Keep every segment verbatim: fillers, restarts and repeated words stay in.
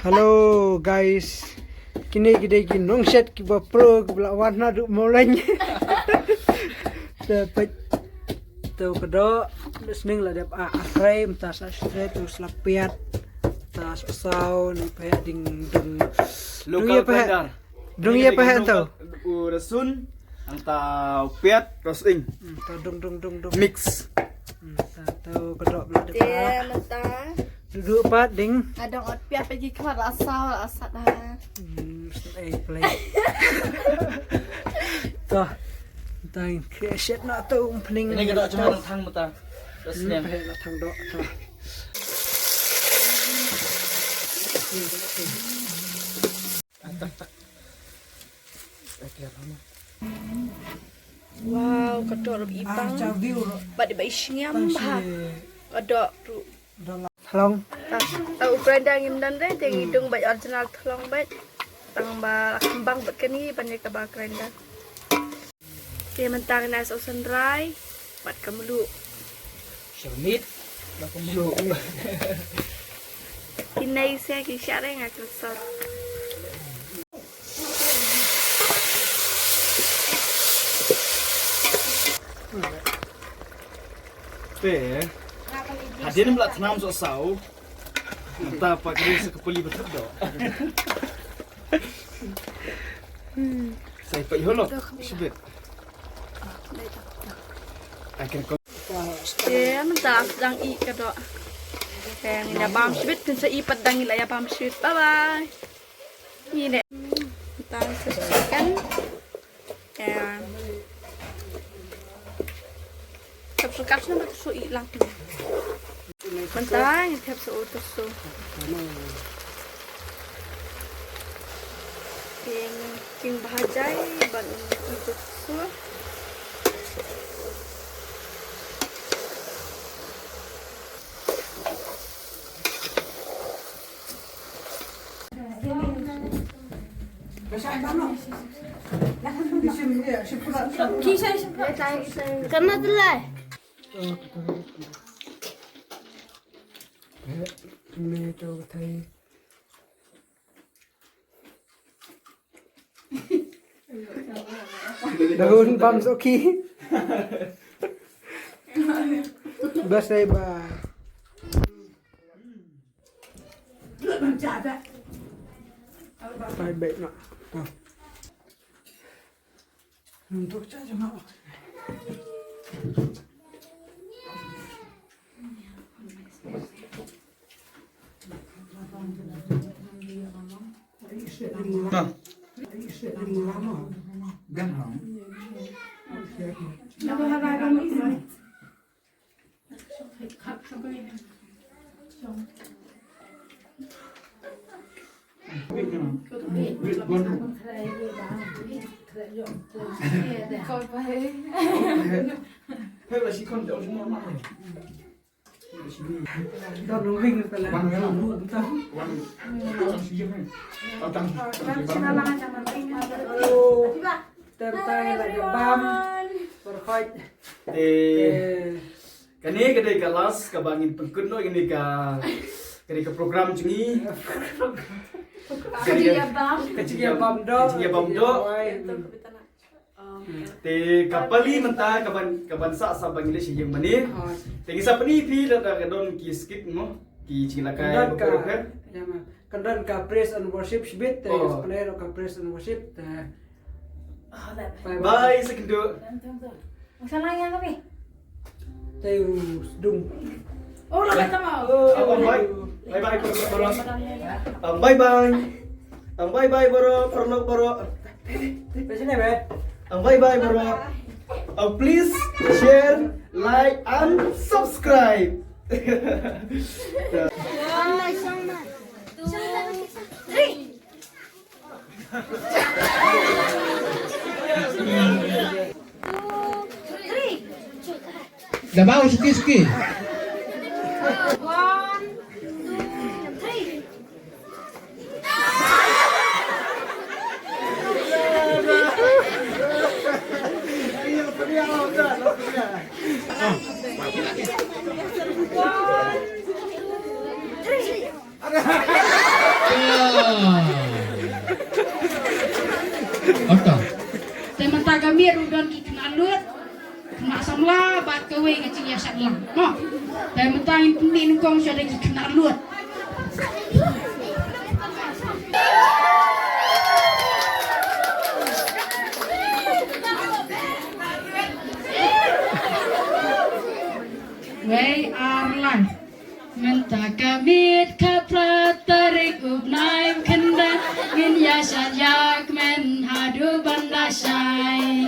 Hello guys. Kine ki dei ki nongshet kiba pro kiba la wan naduh Mawlaiñ. Te peit to ka doh, sning la dep a, a trai mynta sa stre to slap piat. Ta sa saw ni peit ding dung. Local vendor. Dung ye pa heh to. U rasun, ang ta piat, ros ing. Hmm, ta dung dung dung dung. Mix. Hmm, ta to ka doh bla de. Te mynta. Dudu pat ding. Adong ot piat pagi kemar asal asat ha. Hmm, eh play. To. Tang ke shet na to umpning. Ini ka doh cuma nang thang mynta. Ros ing. Peh na thang doh to. Wow, ka doh ruh i bang. Bad i ba i sngem bha. Ka doh ruh. Thlong. Ta u grinder ngim don re, te ngi dung bad original thlong bad. Tang ba la kembang bad kani ban ïa kaba grinder. Te mynta ngin ai sohsynrai bad ka mluh. Shamit bad ka mluh. Ki nei se ki shareng a ka sor. Te hadien ba la thnam sohsaw. Mynta pat ka dei sa ka pali ba thep doh. Sa i pait holo shibit. Ai kan ko. Te mynta dang i ka doh. Te ngin ïa bam shibit, phin sa i pat dang i la ïa bam shibit. Bye bye. Ni deh. Mynta sa chicken. Te sap sukat na ba ka su i lang. Mynta ngin thep sa u tyrso. Ngin king bha jai bad ngin king tyrso. Kan na tlai. Me to thai. Dahun bam soki. Bas dai ba. Bye bye na. To. Untuk cha jama. Te kane ka dei ka last kaba ngin pynkut noh ïa kane ka, kane ka program jong ngi. Ka jingïabam. Ka jingïabam doh. Ka jingïabam doh. Te ka pali mynta ka ban, ka ban sah sa ba ngi leit sha ïing mane. Te ngi sa pyni phi lada ka don ki skit mo, ki jingïalehkai bapher bapher. Kan don ka praise and worship shibit, te ngi sa pyni ka praise and worship te. Bye. Bye sa kynduh. Te u sdung. Oh, la kata mau. Bye bye. Bye bye. Bye bye. Bye bye baroh, paralok baroh. Bye bye baroh. Please share, like and subscribe. Da bau suki suki. Te mynta ka miet ruh don ki khynnah lut, khynnah samla bad kawei ka jingïashat lang. Mo. Te mynta ngin pyni nyngkong sha ki khynnah lut. Wei ar lai. Mynta ka miet khatphra tarik u bnai khyndain, ngin ïashat ïakmen haduh ban da shai.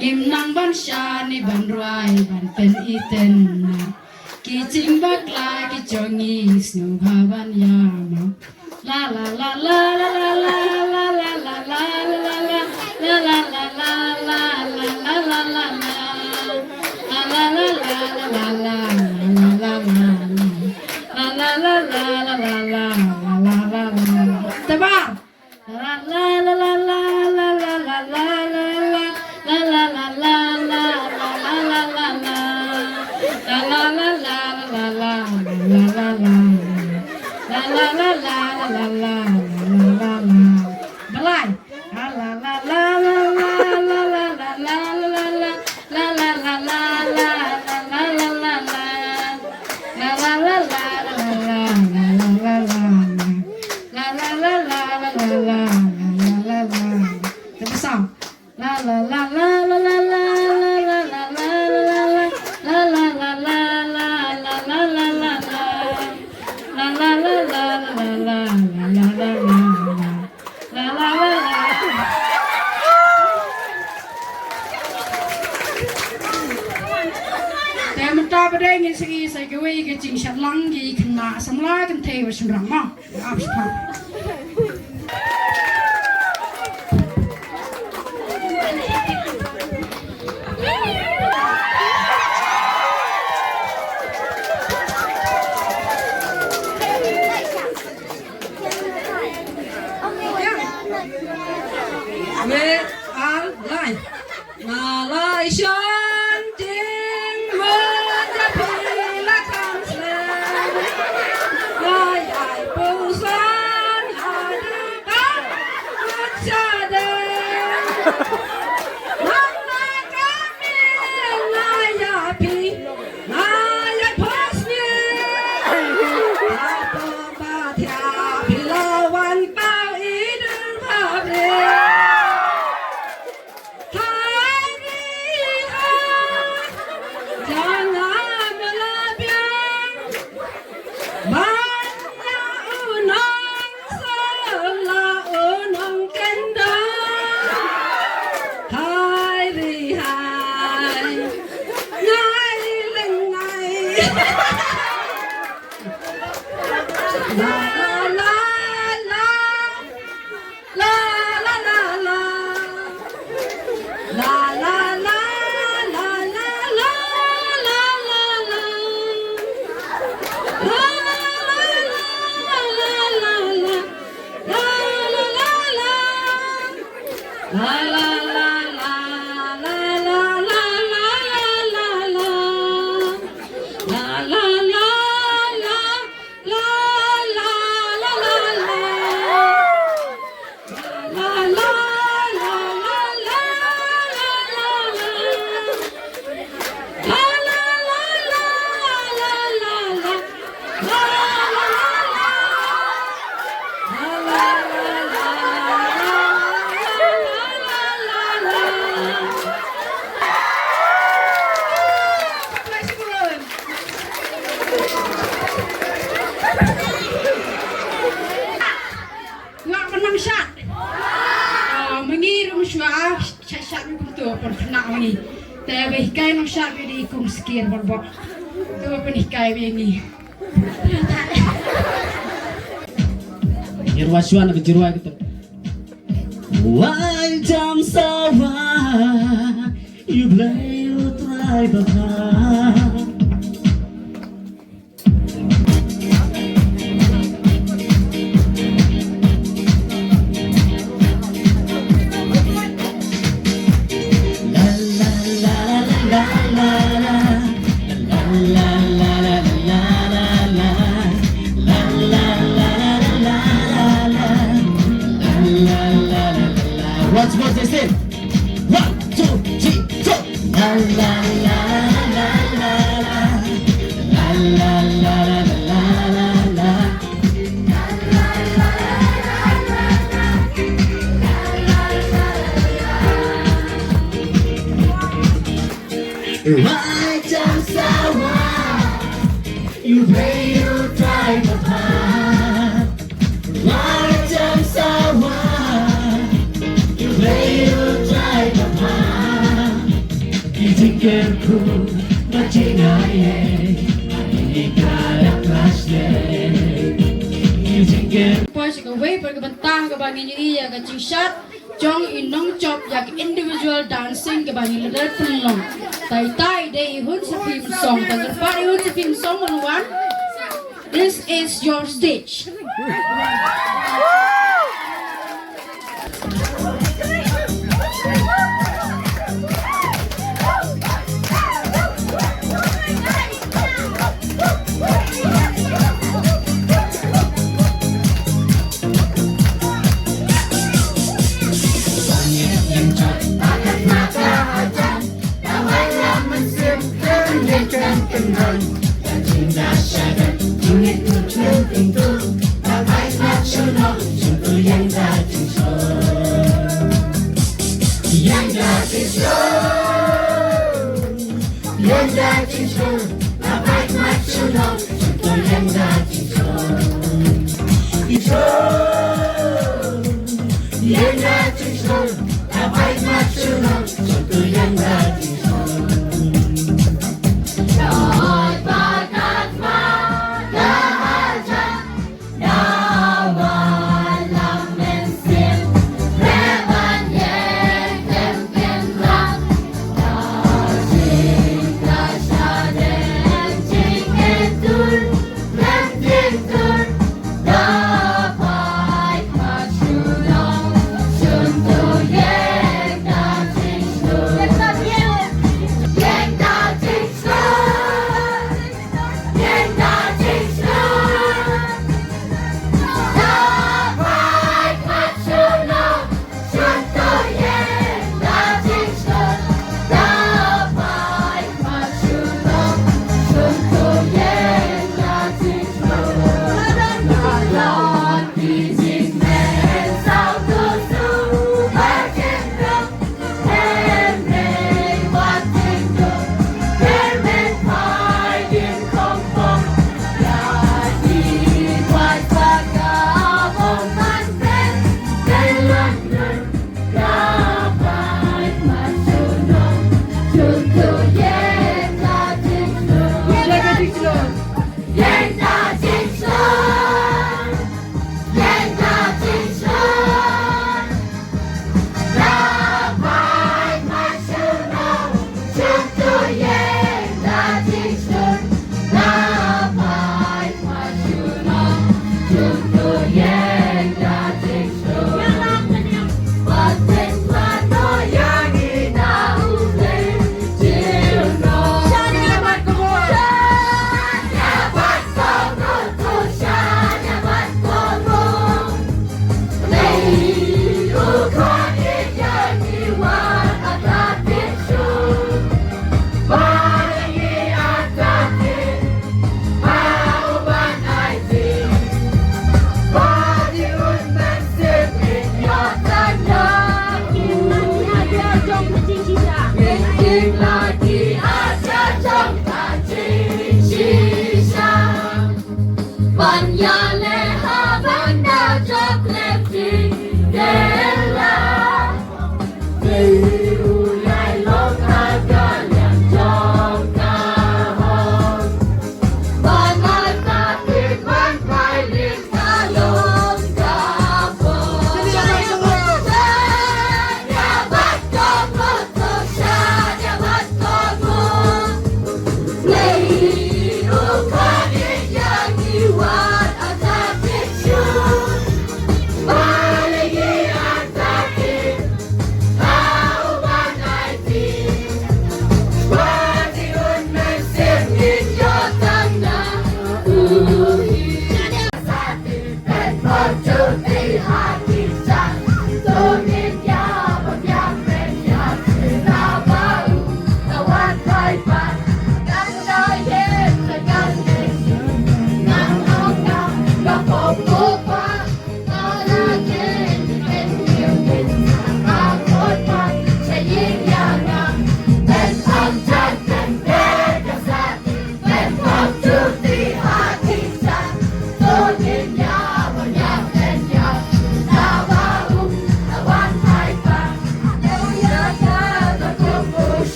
Ngim nang ban shad ne ban rwai ban pyni tynnat. Ki jingbakla ki jong ngi sngewbha ban ïamap. Te ba. Balai. Te ba sam. Ki jingshad lang ki khynnah samla kynthei wa shynrang mo. Ap shipang. Wei, ar, lai. Nga la ïa shong jingmut ïa phi la kham slem. Nga ïai pyrshang ha dei ba ngut sha dei. Nga la kham ïa nga ïa phi. Nga ïai pyrshang. Hato ba thiah phi la wan pau i dur ba bri. Hai ri hai, jong nga ba la biang. Ban ïa u nongshong la u nongkyndong. Hai ri hai, ngai lyngngai. La la la la. La la la la. La la la la. La la la la. La la la la. La la la la. La la la la. La la la la. La la la la. La la la la. La la la la. La la la la. La la la la. La la la la. Nga ban nang shad. Ah, ma ngi ruh shuwa shad shad ïa kumto pon khynnah ma ngi. Te ba hikai nang shad ba dei kum skir bor bor. To ba pynhikai ba ngi. Jirwa shuwa na ka jirwa kita. Wai jam sawa. U Blei u trai ba. Once more, they say, one, two, three, four. La la la la la la. La la la la la la. Wai jam sawa. U Blei u trai ba bha. Wai jam sawa. U Blei u trai ba bha. Ki jingkyrkhu ba jingaiei. Ki ka dak klas ne. Ki jingkyrkhu. Poi sha kawei pat ka bynta kaba ngin ïohi ïa ka jingshad jong i nongchop ïa ka individual dancing kaba ngi la dep pynlong. Tai tai dei i Hun Safim Song, ta kyrpad i Hun Safim Song ban wan. This is your stage.